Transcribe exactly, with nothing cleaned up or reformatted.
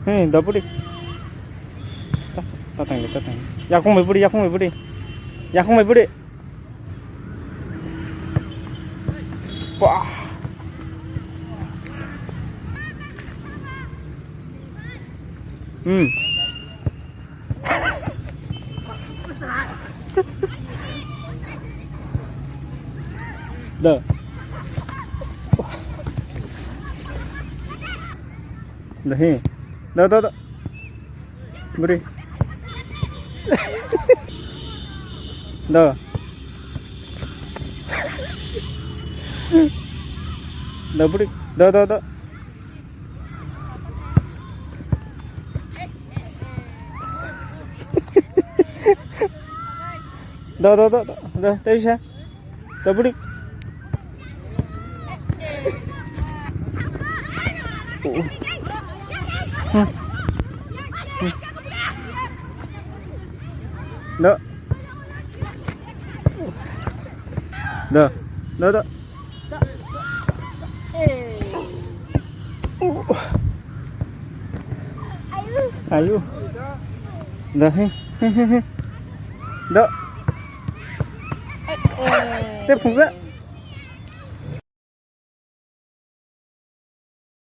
He, da budi. Ta, ta tang le, ta tang le. Yakung bai budi, yakung bai budi. Yakung bai budi. Bah. Hmm. Da. Da he. Da, da, da. Budi. Da. Da budi. Da, da, da. Da, da, da, da, da, tei sa. Da budi. Da. Da. Da, da. Ayu. Da, he, he, he, he. Da. Te phungsa.